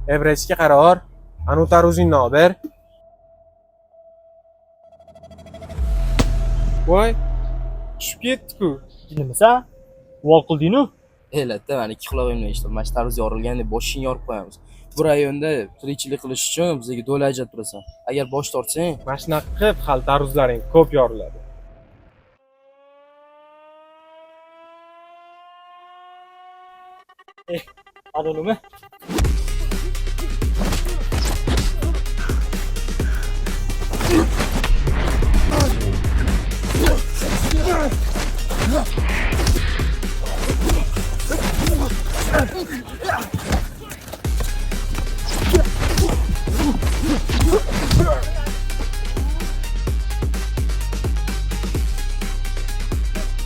Evrechga qaror. Anu taruzingni olib ber. Voy, tushib ketdi-ku. Jinimisan? Uvol qilding-u? Elatda mani ikki qulog'imni eshitdim. Mana shu tarvuz yorilganda boshingni yorib qo'yamiz. Bu rayonda tirikchilik qilish uchun bizga do'la ajratib turasan. Agar bosh tortsang, Mana shunaqa qilib hali tarvuzlaring ko'p yoriladi. Ana nima?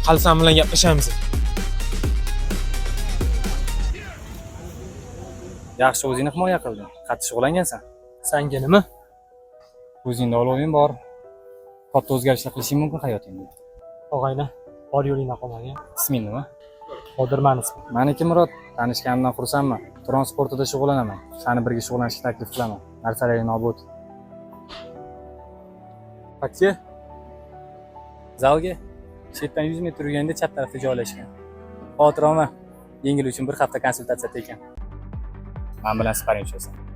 Hali san bilan gaplashamiz. Yaxshi o'zingni himoya qilding. Qattiq shug'ullangansan. Sanga nima? O'zingda oloving bor. Katta o'zgarishlar qilishing mumkin hayotingda. Og'ayni, bor yo'lingdan qolmagin. Isming nima? Qodir mani ismim. Maniki Murod. Tanishganimdan xursandman. Turon sportida shug'ullanaman. Sani birga shug'ullanishga taklif qilaman. Narsalaringni olib o't. Taksi? Zalga chetdan 100 metr yurganda chap tarafda joylashgan. Xavotir olma. Yengil uchun bir hafta konsultatsiya tekin. Men bilan sparing tushasan.